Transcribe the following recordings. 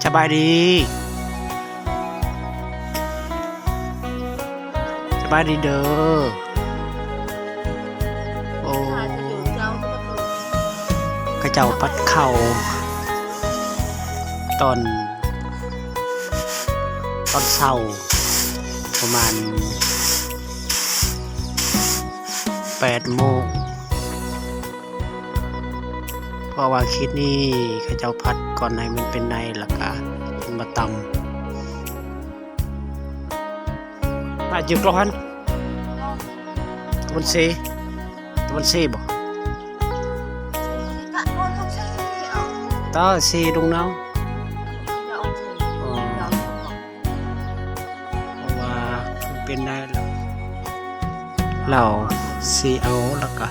ສະບາຍດີ ສະບາຍດີເດີ. ໂອ້ ເຂົາເຈົ້າພັດເຂົ້າຕອນ ຕອນເຊົ້າປະມານແປດໂມງ ເພາະວ່າເຂດນີ້ເຂົາເຈົ້າພັດກ່ອນໃຫ້ມັນເປັນໃນ ແລ້ວກະມາຕຳ. ອາ ຢູ່ກອງຫັ້ນ ຕາບັນເຊ ຕາບັນເຊບໍ່? ຕາເຊດົງນາວ. ອໍ ເພາະວ່າມັນເປັນໄດ້ແລ້ວ ລາວຊິເອົາ ແລ້ວກະ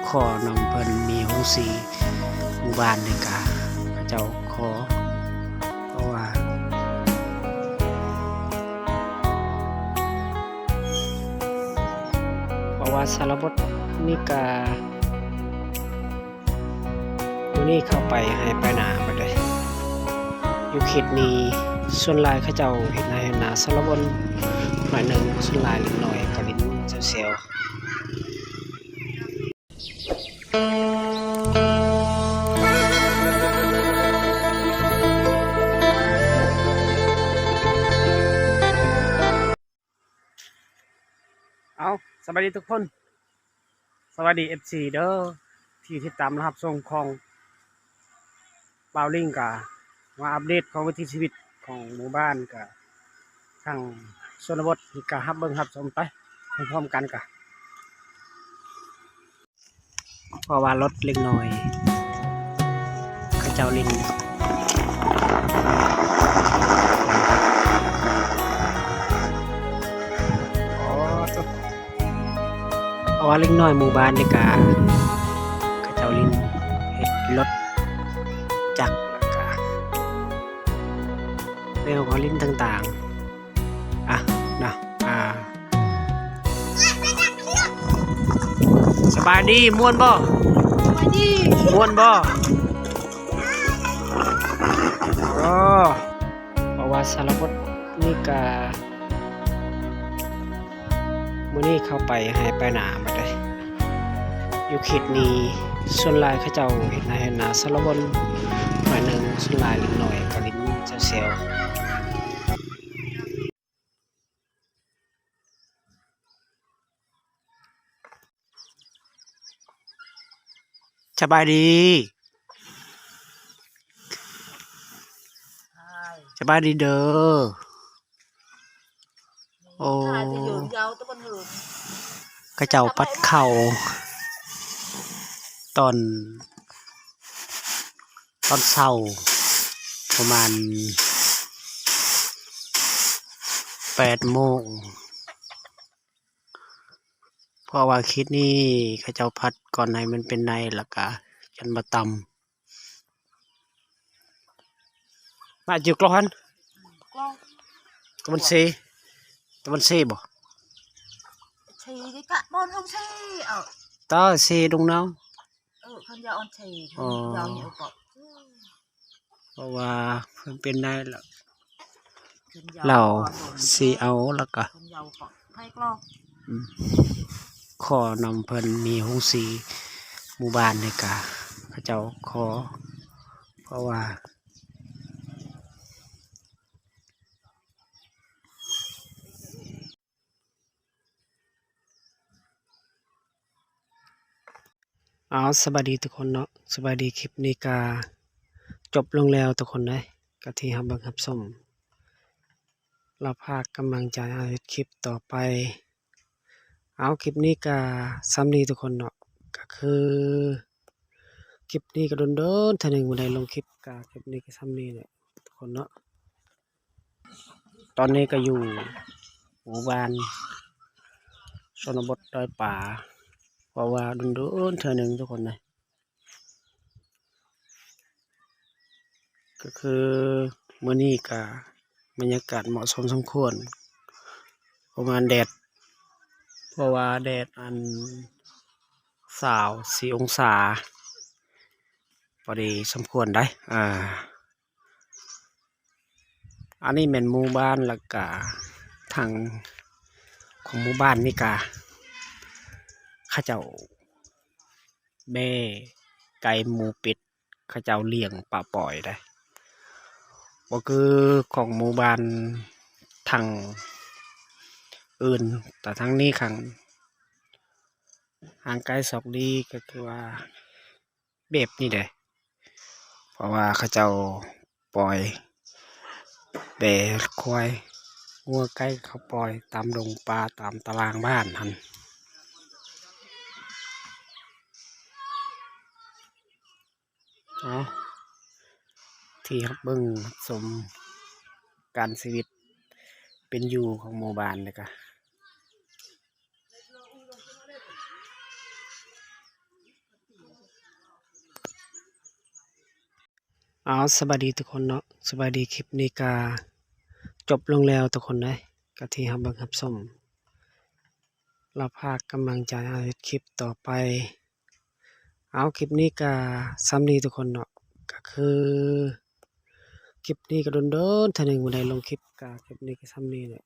ຂໍນຳເພິ່ນມີໂຮງສີ ໝູ່ບ້ານນີ້ກະເຂົາເຈົ້າຂໍ ເພາະວ່າ ເພາະວ່າຊາລະບົດນີ້ກະ ມື້ນີ້ເຂົ້າໄປໄຮ່ໄປນາໝົດເລີຍ. ຢູ່ເຂດນີ້ສ່ວນຫຼາຍເຂົາເຈົ້າເຮັດໄຮ່ເຮັດນາ ຊາລະບົນໜ້ອຍໜຶ່ງ ສ່ວນຫຼາຍເລັກນ້ອຍກະຫຼິ້ນແຊວໆ. ເອົາ ສະບາຍດີທຸກຄົນ ສະບາຍດີ ເອັຟຊີ ເດີ ທີ່ຕິດຕາມ ແລະ ຮັບຊົມຂອງບ່າວລິງ ກະມາອັບເດດຂອງວິຖີຊີວິດຂອງໝູ່ບ້ານ ກະທາງຊົນນະບົດ ກະຮັບເບິ່ງຮັບຊົມໄປພ້ອມໆກັນກະ. ເພາະວ່າລົດເລັກນ້ອຍເຂົາເຈົ້າຫຼິ້ນ ເພາະວ່າເລັກນ້ອຍໝູ່ບ້ານນີ້ກະເຂົາເຈົ້າຫຼິ້ນເຮັດລົດຈັກ ແລ້ວກະແນວເຂົາຫຼິ້ນຕ່າງໆ ອ່ະ ນະ ອ່າ ສະບາຍດີ ມ່ວນບໍ່? ສະບາຍດີ ມ່ວນບໍ່? ອໍ ເພາະວ່າຊາລະບົດນີ້ກະ ມື້ນີ້ເຂົ້າໄປໄຮ່ໄປນາໝົດເລີຍ. ຢູ່ເຂດນີ້ສ່ວນຫຼາຍເຂົາເຈົ້າເຮັດໄຮ່ເຮັດນາ ຊາລະບົນໜ້ອຍໜຶ່ງ ສ່ວນຫຼາຍເລັກນ້ອຍກະຫຼິ້ນແຊວໆ. ສະບາຍດີ ສະບາຍດີເດີ. ໂອ້ ເຂົາເຈົ້າພັດເຂົ້າຕອນ ຕອນເຊົ້າປະມານແປດໂມງ ເພາະວ່າເຂດນີ້ເຂົາເຈົ້າພັດກ່ອນໃຫ້ມັນເປັນໃນ ແລ້ວກະຈັ່ງມາຕຳ. ມາຢູ່ກອງຫັ້ນ ຕາບັນເຊ ຕາບັນເຊບໍ່? ເຊກະບ່ອນເຮົາເຊ ເອົາ ຕາເຊດົງນາວ. ເອີ ຄັນຢາອ່ອນເຊ ອໍ ເພາະວ່າເພິ່ນເປັນໄດ້ແລ້ວ ລາວຊິເອົາ ແລ້ວກະ ອືມ ຂໍນຳເພິ່ນມີໂຮງສີ ໝູ່ບ້ານນີ້ກະເຂົາເຈົ້າຂໍ ເພາະວ່າ ເອົາ ສະບາຍດີທຸກຄົນເນາະ ສະບາຍດີ. ຄລິບນີ້ກະຈົບລົງແລ້ວທຸກຄົນເອີຍ ກະທີ່ຮັບເບິ່ງຮັບຊົມ ແລ້ວຝາກກຳລັງໃຈເຮົາເຮັດຄລິບຕໍ່ໄປ. ເອົາ ຄລິບນີ້ກະສ່ຳນີ້ທຸກຄົນເນາະ ກະຄື ຄລິບນີ້ກະດົນໆເທື່ອໜຶ່ງບໍ່ໄດ້ລົງຄລິບ ກະຄລິບນີ້ກະສ່ຳນີ້ແຫຼະທຸກຄົນເນາະ. ຕອນນີ້ກະຢູ່ໝູ່ບ້ານຊົນນະບົດດອຍປາ ເພາະວ່າດົນໆເທື່ອໜຶ່ງທຸກຄົນເອີຍ. ກະຄືມື້ນີ້ກະບັນຍາກາດເໝາະສົມສົມຄວນ ປະມານແດດ ເພາະວ່າແດດອັນຊາວສີ່ອົງສາ ພໍດີສົມຄວນໄດ໋. ອ່າ ອັນນີ້ແມ່ນໝູ່ບ້ານ ແລ້ວກະທາງຂອງໝູ່ບ້ານນີ້ກະ ເຂົາເຈົ້າແບ້ໄກ່ ໝູ ເປັດ ເຂົາເຈົ້າລ້ຽງປະປ່ອຍໄດ໋ ບໍ່ຄືຂອງໝູ່ບ້ານທາງອື່ນ. ແຕ່ທາງນີ້ຂ້າງຫ່າງໄກສອກຫຼີກ ກໍຄືວ່າແບບນີ້ເດ້ ເພາະວ່າເຂົາເຈົ້າປ່ອຍແບ້ຄວາຍ ງົວໄກ່ ເຂົາປ່ອຍຕາມດົງປ່າ ຕາມຕະລ່າງບ້ານຫັ້ນ. ເອົາ ທີ່ຮັບເບິ່ງຮັບຊົມການຊີວິດເປັນຢູ່ຂອງໝູ່ບ້ານ ແລ້ວກະ ເອົາ ສະບາຍດີທຸກຄົນເນາະ ສະບາຍດີ. ຄລິບນີ້ກະຈົບລົງແລ້ວທຸກຄົນເອີຍ ກະທີ່ຮັບເບິ່ງຮັບຊົມ ແລ້ວພາກຳລັງໃຈເຮົາເຮັດຄລິບຕໍ່ໄປ. ເອົາ ຄລິບນີ້ກະຊ່ຳນີ້ທຸກຄົນເນາະ ກະຄືຄລິບນີ້ກະດົນໆເທື່ອໜຶ່ງບໍ່ໄດ້ລົງຄລິບ ກະຄລິບນີ້ກະຊ່ຳນີ້ແຫຼະ.